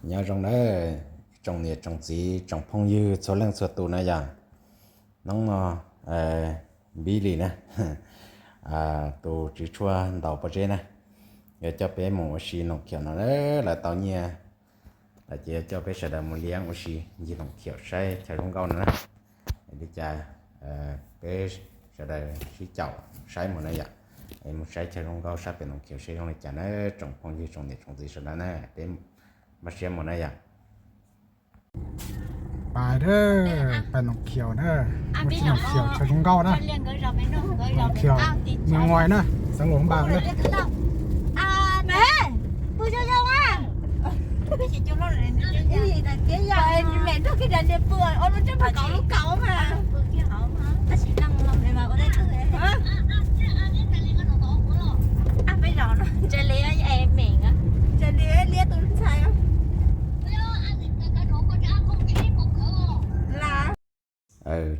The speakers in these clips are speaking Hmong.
Nyob zoo nawb, tsoom niam tsoom txiv tsoom phooj ywg txhua leej txhua tus na yom. Hnub no Npib Lis na, tus tswv tshuaj ntaus pob zeb na, yuav coj peb mus ua si Noom Khiaum no na, lawv tau nyiaj lawm ces yuav coj peb sawv daws mus liab ua si ncig Noom Khiaum saib chaw zoo nkauj no na. Li cas peb sawv daws sib caum saib mus na yom. Es mus saib chaw zoo nkauj sab pem Noom Khiaum seb zoo li cas na, tsoom phooj ywg tsoom niam tsoom txiv sawv daws na, peb npaj siab mus na yom. Pais, pais Noom Khiaum na, mus Noom Khiaum chaw zoo nkauj na. Noom Khiaum, Nag Ngois na, xeev Luam Npas na.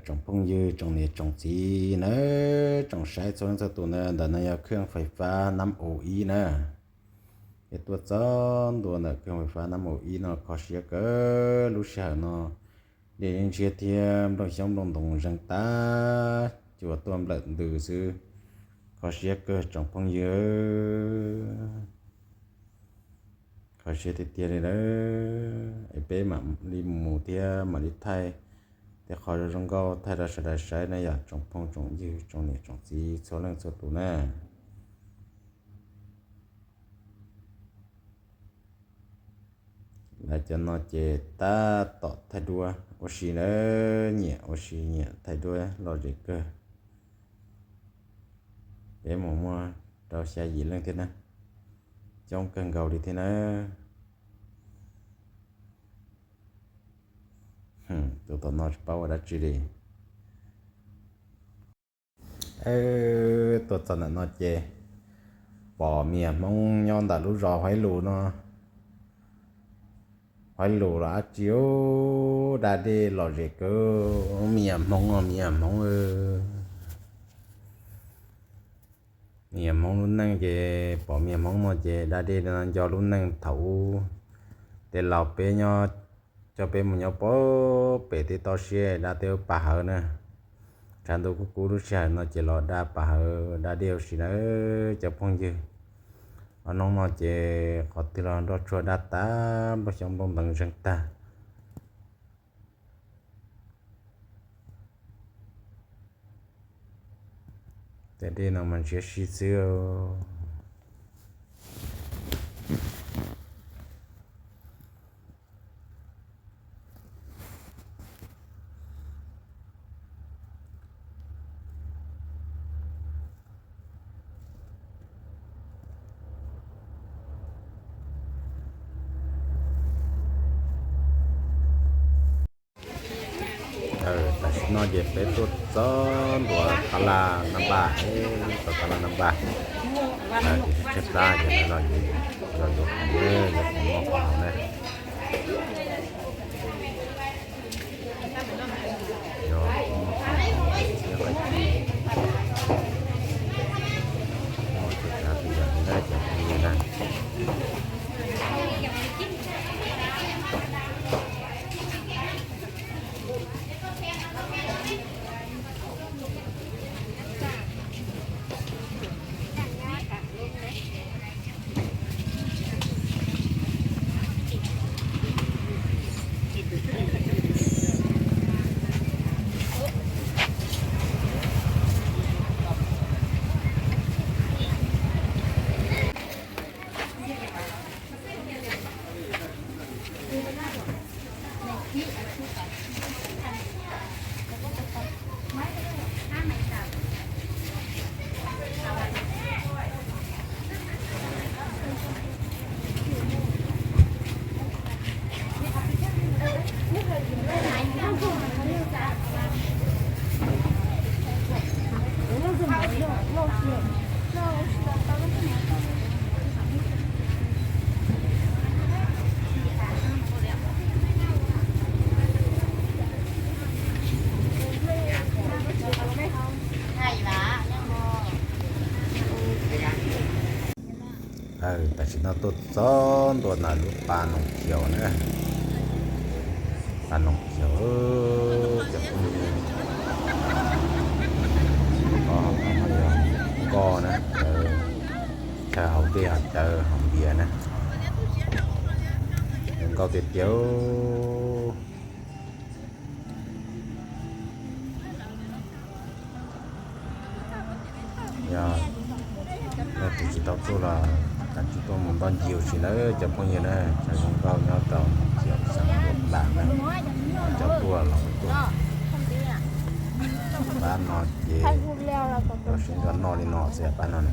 Tsoom phooj ywg tsoom niam tsoom txiv na, tsoom saib txhua leej txhua tus na, ntawm no yog เครื่องไฟฟ้าน้ำอู่อี้ na. Es tuaj txog ntua ntawm เครื่องไฟฟ้าน้ำอู่อี้ no kho siab kawg. Lub sij hawm no dej ntshiab thiab nplooj xyoob nplooj ntoos zeeg tag, cua tuaj nplawm ntws xwb. Kho siab kawg tsoom phooj ywg, kho siab tiag tiag li lawm. Es peb mam li mus thiab mam li thaij tej qhov zoo nkauj thaij rau sawv daws saib na yom, tsoom phooj tsoom ywg tsoom niam tsoom txiv txhua leej txhua tus na. Lawv cov no ces tab tom thaij duab ua si na, nyiam ua si nyiam thaij duab lom zem kawg. Peb mus muaj rau xya yim leej thiab na, coob kawg nkaus li thiab na. Tus tom no tsis paub ua dab tsi li. Tuaj txog ntawm no ces pom me nyuam Hmoob nyob ntawm lub zos Huaib Lus no. Huaib Lus los dab tsi, da dej lom zem kawg, me nyuam Hmoob, me nyuam Hmoob. Me nyuam Hmoob lub neej ces pom me nyuam Hmoob no ces da dej no nco lub neej thaum ub. Tej laus peb nyob, coj peb mus nyob pem tej toj siab da tej lub pas hawv na. Tshav ntuj kub kub lub sij hawm no ces los da pas hawv da dej ua si na cov phooj ywg. Ob hnub no ces qhov twg los nroj tsuag da tag, nplooj xyoob nplooj ntees zeeg tag. Tej dej no mas ntshiab si xwb. Tam sim no ces peb tuaj txog ntua Tala Nab Npaj, txog Tala Nab Npaj, ces tshaib plab ces lawv los yuav, los yuav khoom, yuav khoom noj khoom haus na. Yog khoom noj khoom haus thiab nqaij ci, muaj txhua tsav txhua yam li na cov phooj ywg na. Tam sim no tuaj txog ntua ntawm lub pas Noom Khiaus na, pas Noom Khiaus, cov phooj ywg, o, no yog nkoj na, chaw haus dej haus cawv haus npias na, zoo nkauj tiag tiag. Yog leej twg tsis tau tuaj los kav tsij tuaj mus ntoj ncig ua si nawb cov phooj ywg na, chaw zoo nkauj nyob rau Khiaus xeev Luam Phas na, cov tuaj los tuaj. Pab no ces los sib nrog noj li no xwb pab no na.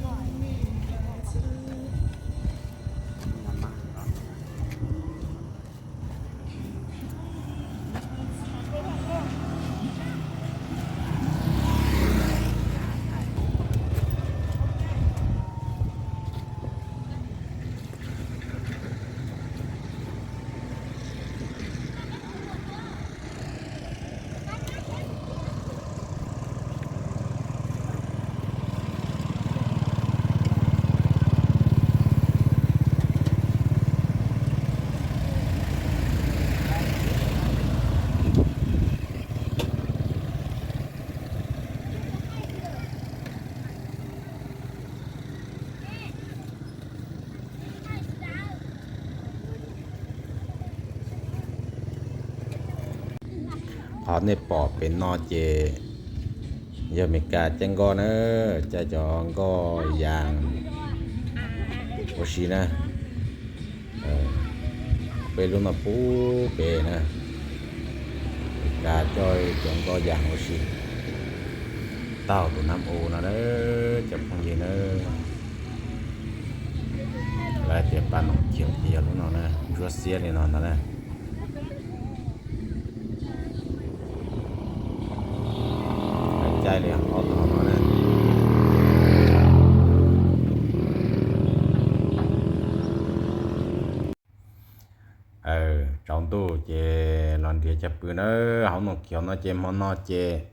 Qhov nej pom pem no ces yog Meskas caij nkoj na, caij cov nkoj yas ua si na. Peb lub no pub pem na, Meskas coj cov nkoj yas ua si taug tus nab u no na, cov phooj ywg na. Lawv tias pab Noom Khiaus ces yog lub no na, ntsuab xiab li no ntag na. Lawv caij li ob tog no na. Tsaus ntuj ces los nrhiav chaw pw na, hauv Noom Khiaus no ces hmo no ces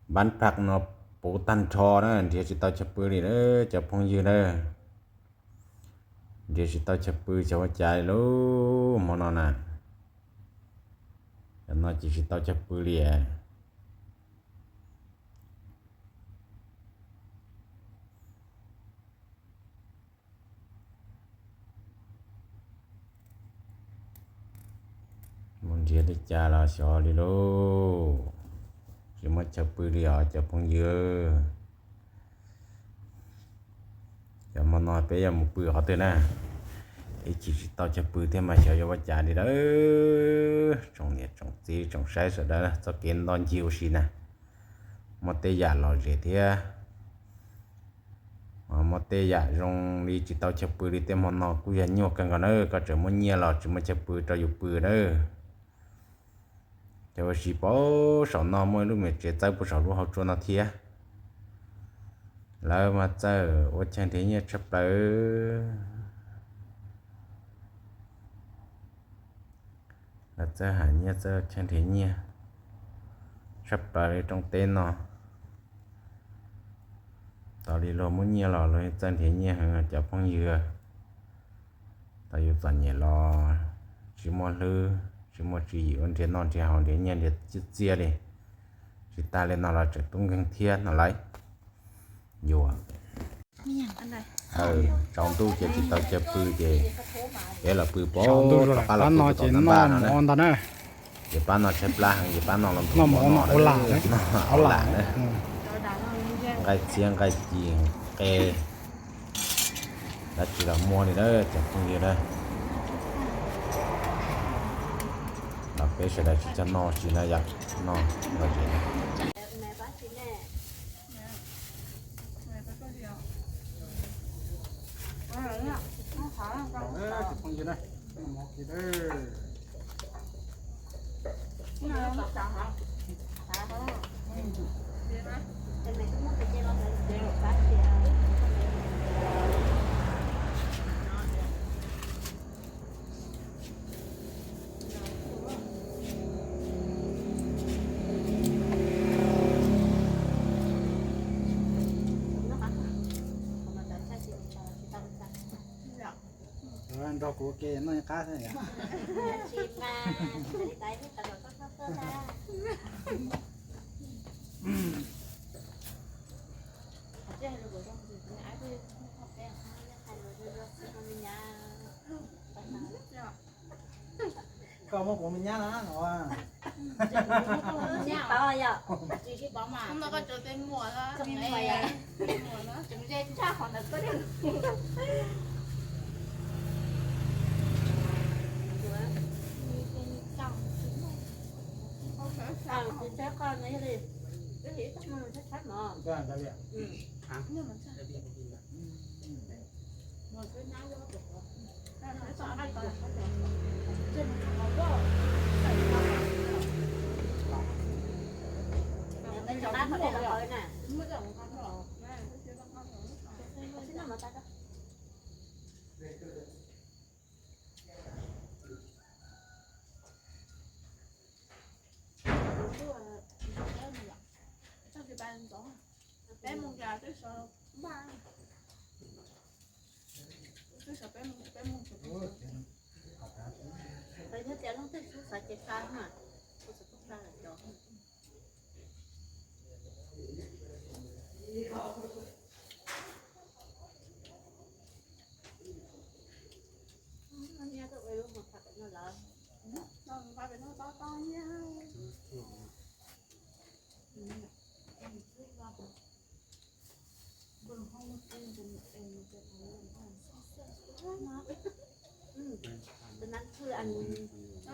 npab phaj no puv tag nrho na, nrhiav tsis tau chaw pw li na, cov phooj ywg na. Nrhiav tsis tau chaw pw xyov ua cas li lauj hmo no na. Cov no ces tsis tau chaw pw li. Mus nrhiav li cas los xyov li lauj, tsis muaj chaw pw li os cov phooj ywg. Cov hmo no peb yuav mus pw qhov twg na, ib chim tsis tau chaw pw thiab mas xyov yuav ua cas li lawm. Tsoom niam tsoom txiv tsoom saib sawv daws, txoj kev ntoj ncig ua si na, muaj tej yam lom zem thiab, muaj tej yam zoo li tsis tau chaw pw li. Tej hmo no kuj yog nyuaj kawg nkaus na, koj tseem muaj nyiaj los tsis muaj chaw pw rau yus pw na. Ces ua si puag saum no muaj ib lub me tsev txawb puag saum lub hauv tsua no thiab. Lawv mas txawj ua chaw nrhiav nyiaj tshaj plaws. Lawv txawj hais nyiaj txawj chaw nrhiav nyiaj tshaj plaws li rooj teb no. Tos li luag muaj nyiaj los luag txawj nrhiav nyiaj heev cov phooj ywg. Tau yus txom nyem los tsis muaj hlwb tsis muaj tswv yim ua nrhiav noj nrhiav haus nrhiav nyiaj nrhiav txiaj txiaj li. Tsis tas li no los tseem tub nkeeg thiab no lauj. Yuav tsaus ntuj ces tsis tau chaw pw ces peb los pw puag tom qab los pw tom tab npaj no na. Ces pab no tshaib plab heev ces pab no los nthuav mov noj, lam na, nqaij txiab nqaij ci qe dab tsi los muaj li na cov phooj ywg na. Los peb sawv daws tsis txhob noj tsis na yom, noj lom zem na. Kuv ua ke noj qab thiab yom. Tsis mas, tais tais tau los koj koj koj na. Koj muab kuv me nyab na no. Tsis paub yom. Tsis paub mas. Tseem ze tshaj qhov ntawd koj. Tsis tshab qhov no yog li, wb hais ib tag no tshab tshab mov. Peb mus cas twb sawv, twb sawv peb mus, peb mus. Peb nyob tias leej twg xav ces tsa mas, kuv txawm tsa lawm cov.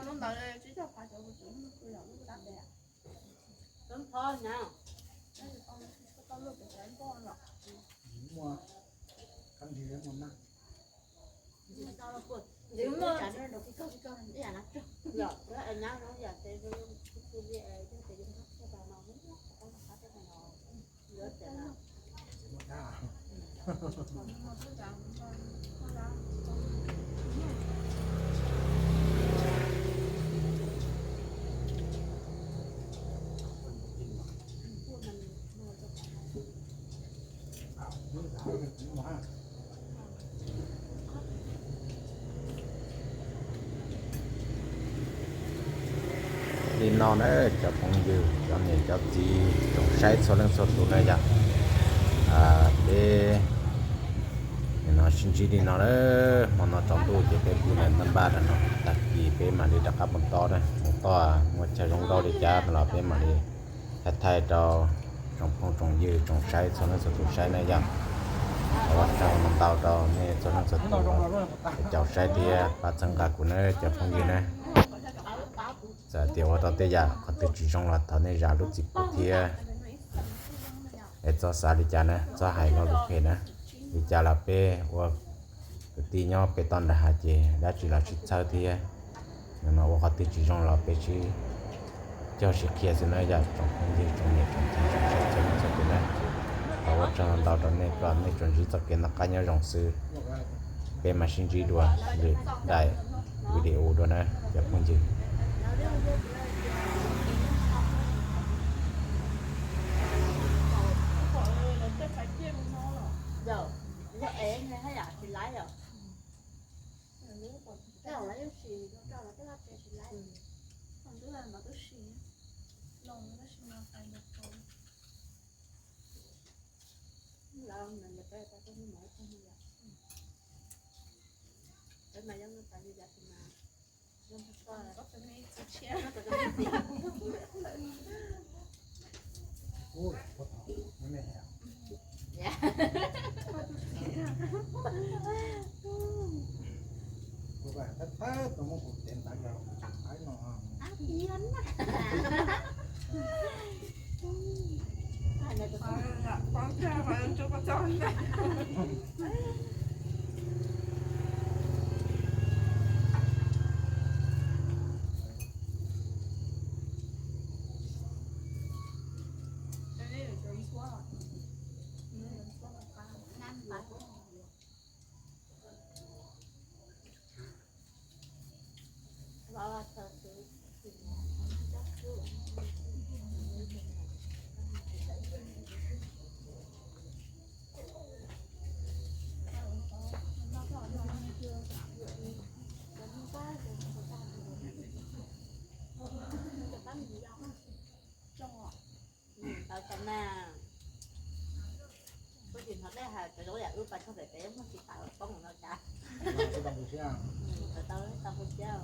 Lub ntawd tsis tau phav cov kuv tsis mus kuv yom, lub tab pem. Muaj kab nrig muaj maj. Li no na cov phooj ywg, cov niam cov txiv, tsoom saib txhua leej txhua tus na yom. Peb nim no sib ntsib li no na, hmo no tsaus ntuj ces peb pw lawm npaj npaj lawm no, tag kis peb mam li rov qab mus tob na, mus tob muaj chaw zoo nkauj li cas los peb mam li thaij thaij rau tsoom phooj tsoom ywg tsoom saib txhua leej txhua tus saib na yom. Thov ua tsaug ntau rau nej txhua leej txhua tus caum saib thiab pab txhawb nqa kuv na cov phooj ywg na. Txawm tias ua tau tej yam qhov twg tsis zoo los thov nej zam lub txim pub thiab. Es txhob xav li cas na, txhob hais lo lus phem na. Li cas los peb ua kwv tij nyob peb toj nram hav ces dab tsi los sib txhawb thiab. Nim no ua qhov twg tsis zoo los peb sib cog sib qhia xwb na yom tsoom phooj ywg tsoom niam tsoom txiv tsoom saib txhua leej txhua tus na. Thov ua tsaug ntau rau nej kom nej tsuas ntsib txoj kev noj qab nyob zoo xwb. Peb mam sib ntsib dua lwm daim video dua na cov phooj ywg. Na, kuv tsis hnov dej hais, cov zoo yam wb pas tshog pem pem muaj tsis tas poob no cas. Tau siab. Tau siab.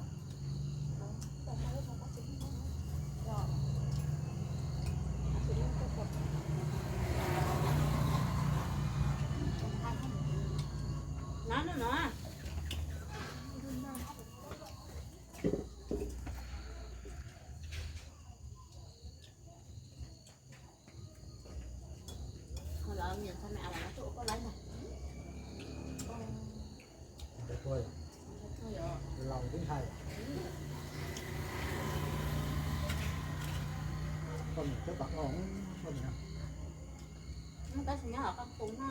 No no no. Lawv niam ntxhais me a los no tuaj ua koj laib ntag. Laus twb hais, koj niam twb pom koj, koj niam. Tab sis nyob hauv qab pus no.